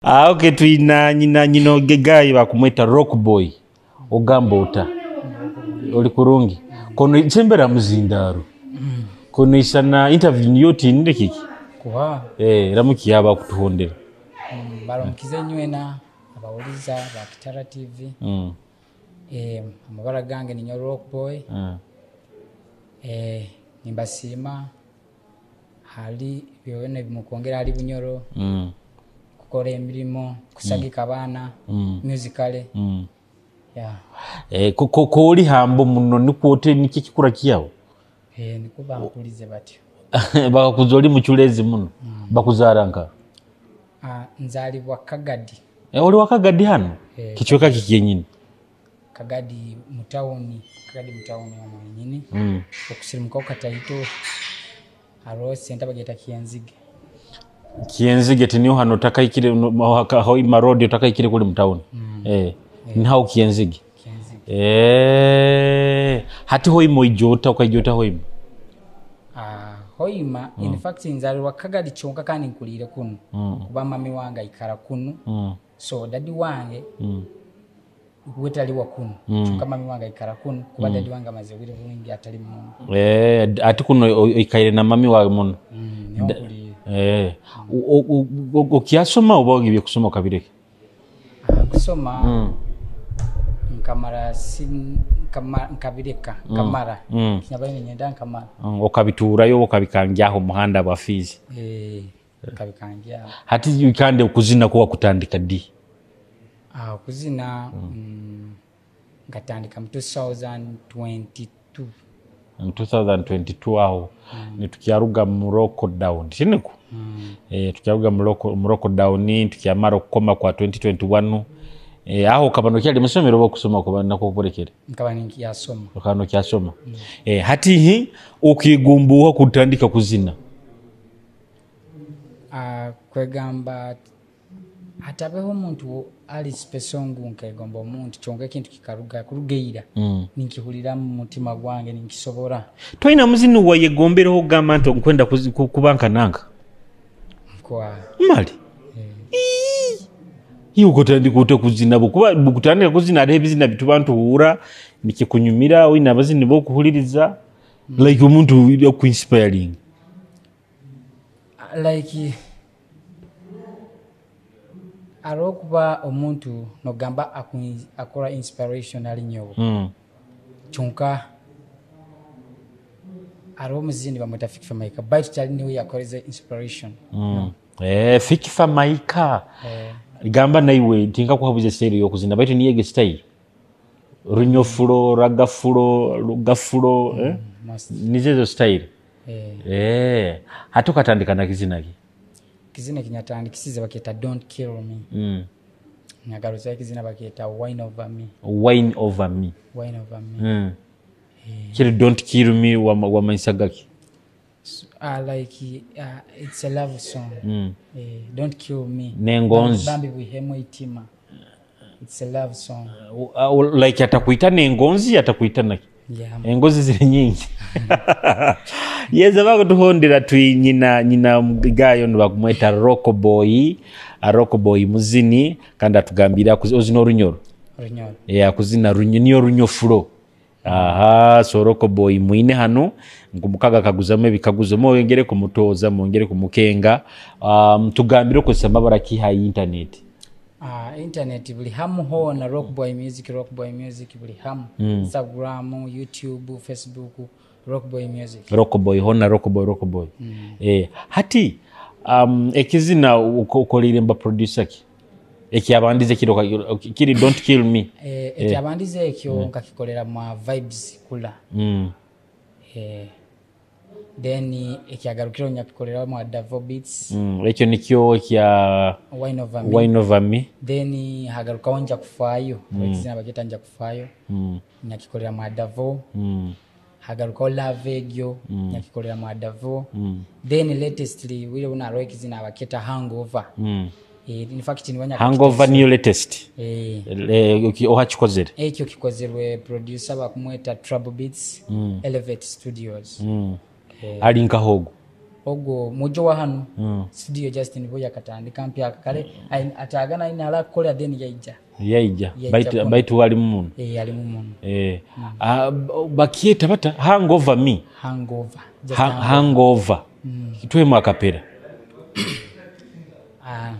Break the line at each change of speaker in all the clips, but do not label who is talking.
Okay, twina nyina nyina ogegayi bakumweta Rock Boy. Ogamba ota oli kurungi kono sembera muzindaro kono isana interview niyo tinire kiki?
Kuha.
Ramuki yaba kutuhondera.
Baramukize nywena abawuliza ba Kitara TV. Amabara gange ninyo Rock Boy. Nimbasiima hali byona ebimukwongera hali Bunyoro, kukora emirimo, kusagika abaana musically. Yeah.
Koli hambo muno nikwote niki kikura kyawo?
Niko bankulize batyo.
Bakakuza oli muchulezi muno. Bakuzara nka?
Nzalibwa Kagadi.
Oli wa Kagadi hano? Kichweka kiki yenyini?
Kagadi mutawuni, Kagadi mutawuni omwenyini. Okusirimuka okataito hariho senta bageta Kienzige.
Kienzige tiniyo hano takaikire hoima road takaikire kuli mutawuni. Nihao Kienzige.
Kienzige.
Hati hoima oijota ukaijota hoima?
Hoima in fact nzalirwa Kagadi kyonka kandi nkuliire kunu. Kuba mami wange aikara kunu. So daddy wange wetaliwa kuno. Kyonka mami wange aikara kuno kuba daddy wange amaze obwire bwingi atali muno.
Ati kuno oikaire na mami wawe muno.
Niho nkuliire.
Okyasoma oba ogibye kusoma okabireke?
Kusoma nkamara nkabireka nkamara. Kinyabaire ninyenda nkamara.
Okabiturayo okabikangyaho omuhanda bwa fees.
Nkabikangyaho.
Hati kandi okuzina kuwa kutandika di?
Okuzina nkatandika mu 2022.
Mu 2022 aho nitukyaruga mu lockdown tiniko? Tukyaruga mu lockdown tukyamara okukoma kwa 2021. Aho okaba nokyali musomero oba okusoma kuba nako kuborekere?
Nkaba nikyasoma.
Okaba nokyasoma. Hati hi okigumbuha kutandika kuzina?
Kwegamba hatabeho omuntu ali special ngu nkegomba omuntu kyonka ekintu kikaruga kurugeira. Ninkihurira mu mutima gwange ninkisobora.
Toyina muzini wayegombereho okugamba nti nkwenda kuba nka nanka?
Kwa.
Mali. Iwe okutandika ute kuzina kuba bukutandika kuzina hariho ebizina bituba ntuhura nikikunyumira oyina abazini bokuhuririza like omuntu okuinspiring.
Like hariho kuba omuntu nogamba akora inspiration ali nyowe. Kyonka hariho omuzini bamweta Fik Fameica baitu tali niwe yakoreze inspiration. No.
Fik Fameica. Gamba naiwe tinkakuhabuza style yokuzina baitu niyege style. Runyofulo, ragafulo, lugafulo, eh? Nizezo style. Hati ukatandika na kizina ki?
Kizina kinyatandikisize baketa Don't Kill Me. Nyagaruza kizina baketa Wine Over Me.
Wine Over Me.
Wine Over Me.
Kiri Don't Kill Me wamanyisa gaki?
Like it's a love song. Don't kill me.
Nengonzi.
Bambi bwihemu itima. It's a love song.
Like atakuita nengonzi atakuita naki?
Yeah.
Engozi ziri nyingi. Yeza bakutuhondera twi nyina nyina gayo nibakumweta Rock Boy. Rock Boy muzini kandi atugambira ozina orunyoro.
Orunyoro.
Akuzina runyo niyo runyofulo. Aha, so Rock Boy mwine hano ngumukaga kaguzamu ebikaguzo mwongere kumutoza mwongere kumukenga. Tugambire okozesa amabara kiha internet.
Internet buli hamu hona Rock Boy Music, Rock Boy Music buli hamu. Instagram, YouTube, Facebook, Rock Boy Music.
Rock Boy hona Rock Boy, Rock Boy. Hati ekizina ukolire mba producer ki? Ekyabandize kiro kiri Don't Kill Me.
Ekyabandize ekyo nkakikolera mu Vibes Kula. Then ekyagarukiro nyakikolera mu Davo Beats.
Ekyo nikyo ekya
Wine Over Me.
Wine Over Me.
Then hagarukaho nja kufayo. Ekizina bageta nja kufayo. Nyakikolera mu Davo. Hagarukaho Love Egyo. Nyakikolera mu Davo. Then latestly wile unaro ekizina baketa Hangover. In fact ni wanya
Hangover niyo latest. Ohakikozere.
Ekyo kikozerwe producer bakumweta Trouble Beats, Elevate Studios.
Ali nkahogo.
Ogwo mujo wa hanu studio Justin Boy akatandika mpyaka kale atagana aine alakukolera, then yaija.
Yaija.
Yaija.
Baitu
Kuno.
baitu walimu muno.
Eh, alimu muno.
Eh. Ah, bakyeta bata Hangover Me?
Hangover. Just
Hangover. Twemu akapera.
Ah.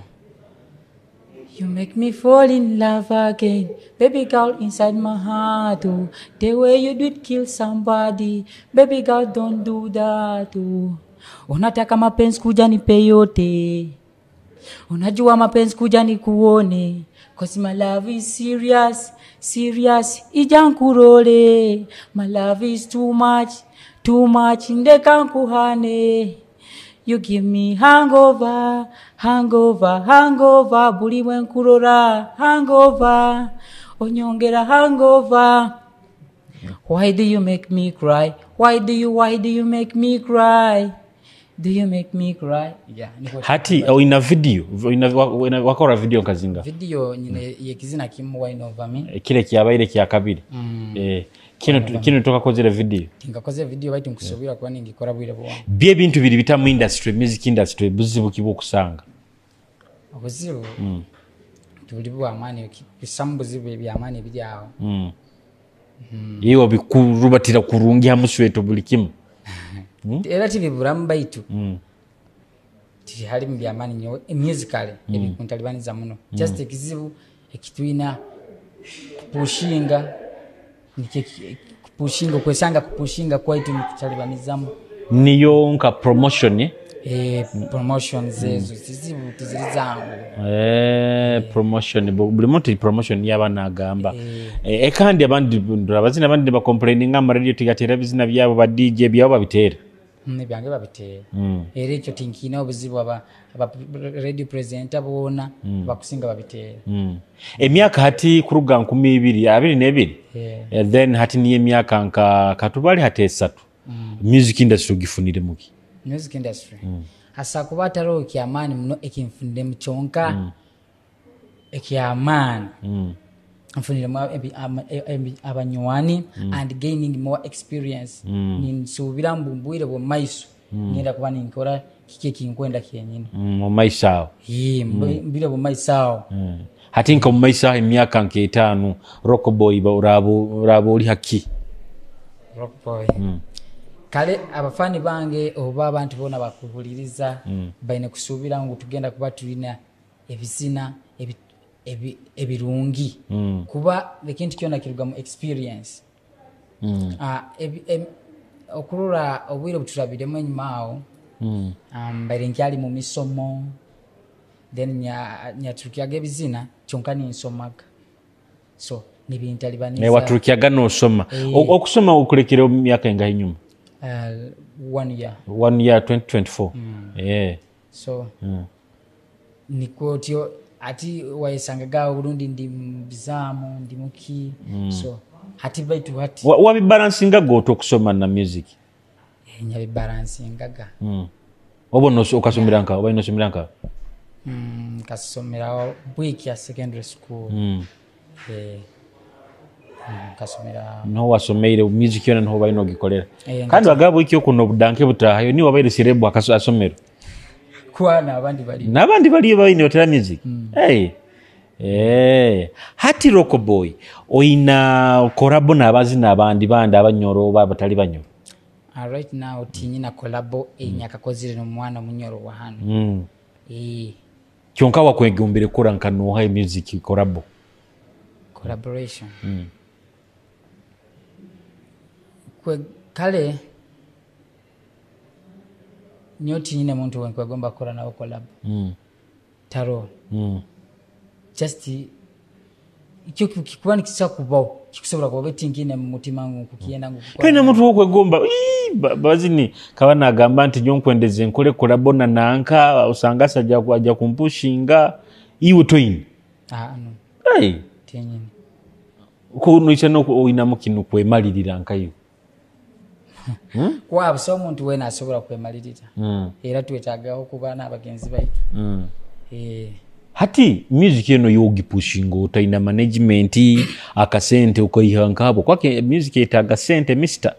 You make me fall in love again, baby girl inside my heart. Oh. The way you do it kill somebody, baby girl don't do that. Oh. Unataka mapenzi kuja nipe yote, unajua mapenzi kuja nikuone, 'cause my love is serious, serious, ija nkurole. My love is too much, too much, ndeka nkuhane. You give me hangover, hangover, hangover, buli bwe nkurora, hangover, onyongera hangover. Why do you make me cry? Why do you make me cry? Do you make me cry? Yeah, niko.
Hati oina video? Wakora video nkazinga?
Video nyine yekizina kimu, Wine Over Me.
Eh, kile kyabaire kya kabiri. Eh, kino tokakozere video?
Tingakoze video, baitu nkusuubira kuba ningikora bwire bwona.
Bye ebintu biri bita mu industry, music industry, buzibu ki bwokusanga?
Obuzibu tubuli bwamaani, bisamu buzibu ebyamaani ebiri awo.
Iwe bikurubatira kurungi hamusweto buli kimu?
Era tibiburamu, baitu tihalimu byamaani nyowe musically ebikuntalibaniza muno. Just ekizibu ekitwina kupushinga nikyo kupushinga, okwesanga kupushinga kwaitu nikutalibanizamu.
Niyo nka promotion, eh?
Eh, promotions ezo zizibu, tiziri zangu.
Eh, promotion, buli muntu promotion yaba nagamba. Eh, kandi abandi ndora abazina abandi bacomplaininga amaradio tigatera bizina byabo, ba DJ byabo babitera.
Ebyange babiteera. Era ekyo tinkiina obuzibu, aba radio presenter boona bakusinga babiteera.
Emyaka hati kuruga 2022.
Yeah.
Eh, then hati niyo emyaka nka katubali hati 3, music industry ogifunire muki?
Music industry asa kuba atariho kyamaani muno ekinfuniremu, kyonka ekyamaani nfuniremu abanywani and gaining more experience. Ninsuubira mbu mbwire bwomumaiso ngenda kuba ninkora kiki ekinkwenda kyenyini.
Mumaiso awo?
Yee, mbwire bwomumaiso awo.
Hati nka mumaiso aho emyaka nka 5, Rockboy oraba oli haki?
Rockboy kale abafaani bange oba abantu boona bakuhuliriza baine kusuubira ngu tugenda kuba tulina ebizina ebirungi, kuba ekintu kyona kiruga mu experience. Ah, okurora obwire obuturabiremu enyuma awo, mbaire nkyali mu misomo, then nyaturukyaga ebizina kyonka ninsomaga, so nibintalibaniza.
Waturukyaga nosoma? Okusoma okulekera mu myaka engahi enyuma?
One year.
One year, 2024. Eh.
So nikwo otyo ati wayesangaga oburundi ndi mubizaamu, ndi muki, so hati baitu hati
Wabibalansinga gota okusoma na music?
Eh, nyabibalansingaga.
Oba okasomera nka oba nosomera nka?
Nkasomera Bwiki Secondary School. Eh, nkasomera.
Niho wasomeire music yona, niho balina ogikolera?
Eh.
Kandi bagaba Bwiki okuno obudanke butahayo, niwe wabaire sirebu asomero.
Kwana abandi bali.
N'abandi baliyo balina otera music. Hey. Eh. Hati Rockboy oina collabo n'abazina abandi bandi abanyoro oba abatali banyoro?
Right now tinyina collabo enyakakozire n'omwana munyoro wa hano. Eh.
Kyonka wakwegombere kukora nka noha music collabo?
Collaboration kwe kale nyo tinyine muntu wenkwegomba kukora nawe collab. Taro. Just ekyo kikuba nikisa kubaho, kikusobola kuba betinkine mu mutima ngu kukyenda ngu kukora.
Twina muntu wokwegomba. Ii, bazini kaba nagamba nti nyo nkwendeze nkole collabo na nanka, osanga asajja ajja kumpushinga, iwe toyina?
Ah, no.
Hey.
Tinyine.
Kunoisa oyinamu kino kwemalirira nkayo?
Kuba busa omuntu weena asobola kwemalirira. Era twetagaho kuba n'abagenzi baitu. Eh.
Hati music eno yogipushinga otaina management, akasente okaiha nkabo kwake? Music etaaga sente, mister.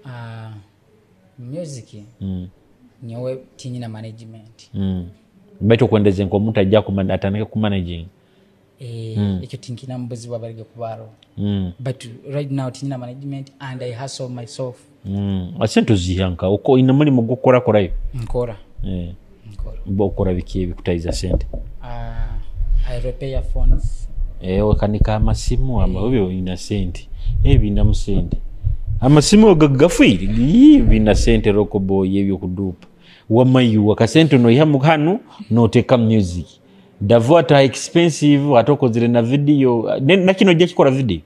Ah, Music nyowe tinyina management.
Baitu okwendeze nk'omuntu ajja atandike kumanaging?
Ekyo tinkina mu buzibu abarige kubaroho, but right now tinyina management and I hustle myself.
Sente oziha nka oine mulimu gw'okukorakorayo?
Nkora. Nkora.
Mba okora biki ebikutayiza sente?
I repair phones.
Okanika amasimu obyo oyina sente, ebinamu sente, amasimu ago gafiire. Ii, bina sente Rockboy ebyokuduupa wamayuwa kasente noiha mu hanu noteeka music davo ata expensive ate okozere na video. Nakino ojja kikora video?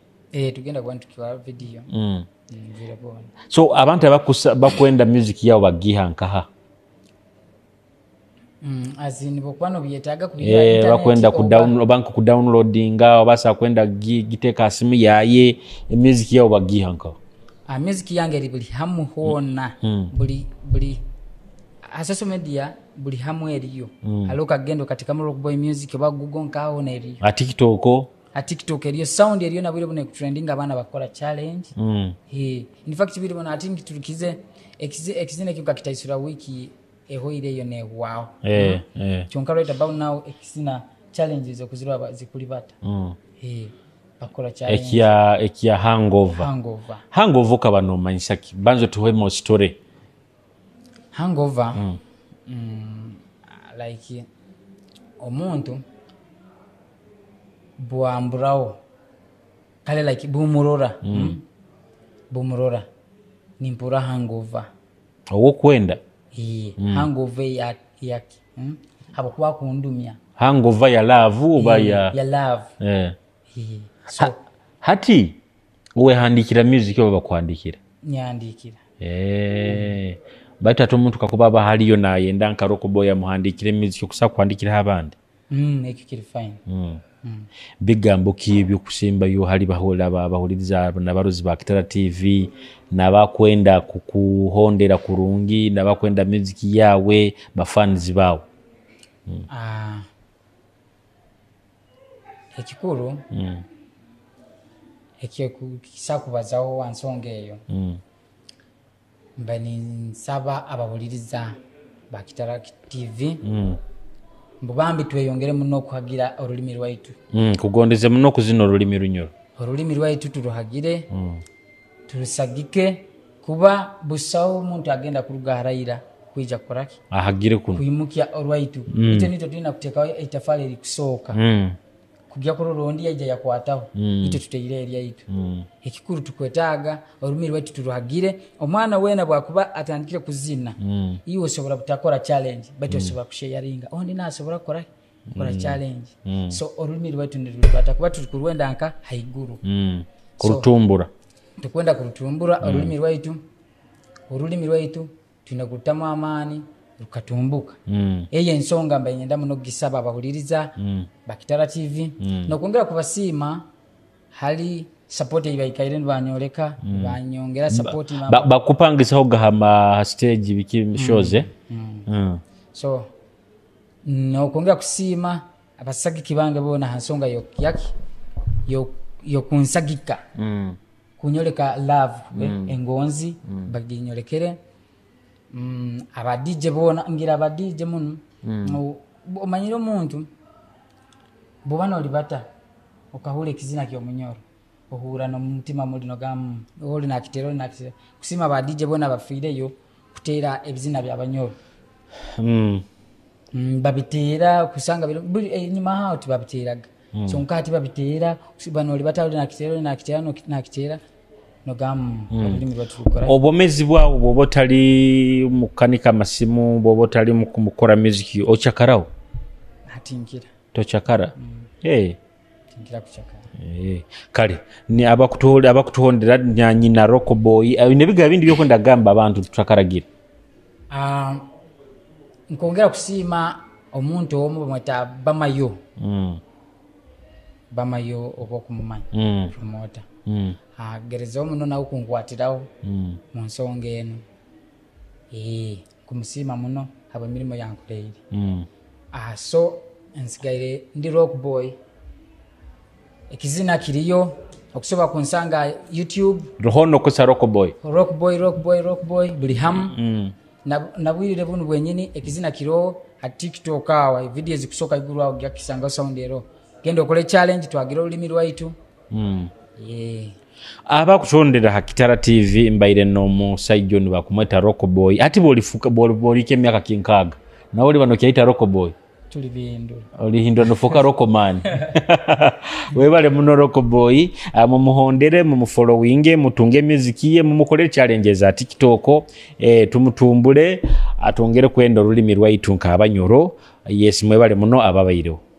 Tugenda kuba nitukora video. Nvire bona.
So abantu bakwenda music yabo bagiha nkaha?
As in bokuba nobyetaaga kubiha internet?
Bakwenda
Oba
banka kudownloadinga obasa kwenda giteeka ha simu yaye, music yabo bagiha nkaha?
Music yange eri buli hamu hoona, buli ha social media, buli hamu eriyo. Hali okagenda okatekamu Rockboy Music oba Google, nkahona eriyo.
A TikTok?
A TikTok eriyo, sound eriyo nabwire buno ekutrending, abaana bakora challenge. In fact bwire buno ati nkiturukize ekizina ekyo kakitaisura wiki ehoire eyo nehwaho. Kyonka right about now ekizina challenges okuziraba zikuli bata. Bakora challenge.
Ekya hangover?
Hangover.
Hangover okaba nomanyisa ki? Banza tuwemo story.
Hangover, like omuntu bwamburaho kale like bumurora, Bumurora nimpura hangover.
Owokwenda?
Hangover yaki, Habwokuba kundumya.
Hangover ya love oba ya?
Ya love. So
Hati wehandikira music oba bakuhandikira?
Nyandikira.
Baitu ate omuntu kakuba aba haliyo nayenda nka Rockboy amuhandikire music, okusobola kuhandikiraho abandi?
Ekyo kiri fine.
Bigambo ki ebyokusembayo hali bahuliriza nabarozi ba Kitara TV nabakwenda kukuhondera kurungi, nabakwenda music yawe, bafans bawe?
Ah, ekikuru ekyo kisakubazaho wa nsonga eyo, mba ninsaba abahuliriza ba Kitara TV mbu bambi tweyongere muno okuhagira orulimi rwaitu.
Kugondeze muno okuzina orulimi runyoro.
Orulimi rwaitu turuhagire, turusagike, kuba busaho omuntu agenda kuruga haraira kwija kukoraki?
Ahagire kuno.
Kwimukya orwaitu. Itwe nitwe tulina kuteekaho eitafari erikusooka, kugya kurora ondi yaija yakwataho. Itwe tuteire eryaitu. Ekikuru tukwetaaga orulimi rwaitu turuhagire. Omwana weena bwakuba atandikire kuzina, iwe osobora butakora challenge, baitu osobola kusharinga ondi nasobora kukora challenge. So orulimi rwaitu nirurubata kuba turi kurwenda nka haiguru.
Kurutumbura.
Tukwenda kurutumbura orulimi rwaitu. Orulimi rwaitu twine kurutamu amaani rukatumbuka. Eyo ensonga mba nyenda muno kugisaba abahuliriza Bakitara TV, nokwongera kubasiima hali support ei baikaire nibanyoleka, banyongera support.
Bakupangisaho gahama stage biki shows, eh?
So nokwongera kusiima abasagiki bange boona ha nsonga yaki yokunsagika, kunyoleka love, engonzi baginyolekere. Aba DJ boona, ngira aba DJ muno. Omanyire omuntu bwoba nolibata okahura ekizina kyomunyoro, ohura nomutima muli nogamu oli nakitera, oli nakitera. Kusiima aba DJ boona bafiireyo kuteera ebizina byabanyoro. Babiteera kusanga enyuma hao tibabiteeraga. So nka hati babiteera bano olibata, oli nakiteera, oli nakiteera, nakiteera nogamu olulimi rwaitu rukora.
Obwomezi bwawe, bwoba otali mukukanika amasimu, bwoba otali mukukora music, okyakaraho?
Hatinkira.
Tokyakara? Hey.
Tinkira kukyakara.
Kale ni abakutuhondera nyina Rockboy, nebiga bindi byokwenda gamba abantu tutakaragira?
Nkongera kusiima omuntu omu bamweta Bamayo. Bamayo oba okumumanya, promoter. Agerezeho muno nawe kunkwatiraho mu nsonga eno. Nkumusiima muno habw'emirimo yankoleire. So nsigaire ndi Rockboy, ekizina kiriyo. Okusobola kunsanga YouTube.
Ruhono kusa Rockboy.
Rockboy, Rockboy, Rockboy buli hamu. Nabwirire bunu bwenyini ekizina kiroho ha TikTok, awa video ezikusoka iguru awo gyakisanga sound ero. Genda okole challenge, twagire olulimi lwaitu. Yeah.
Abakutondera ha Kitara TV, mbaire n'omusajja ono bakumweta Rockboy. Ati bwolifuka bwolika emyaka 60, nawe oli bano kyaita Rockboy.
Tuli bihindura.
Olihindura nofuuka Rockman. Webale muno, Rockboy. Mumuhondere, mumufollowinge, mutunge music ye, mumukolere challenge za TikTok, tumutumbule, atwongere kwenda olulimi lwaitu nk'Abanyoro. Yes, mwebale muno ababaireho.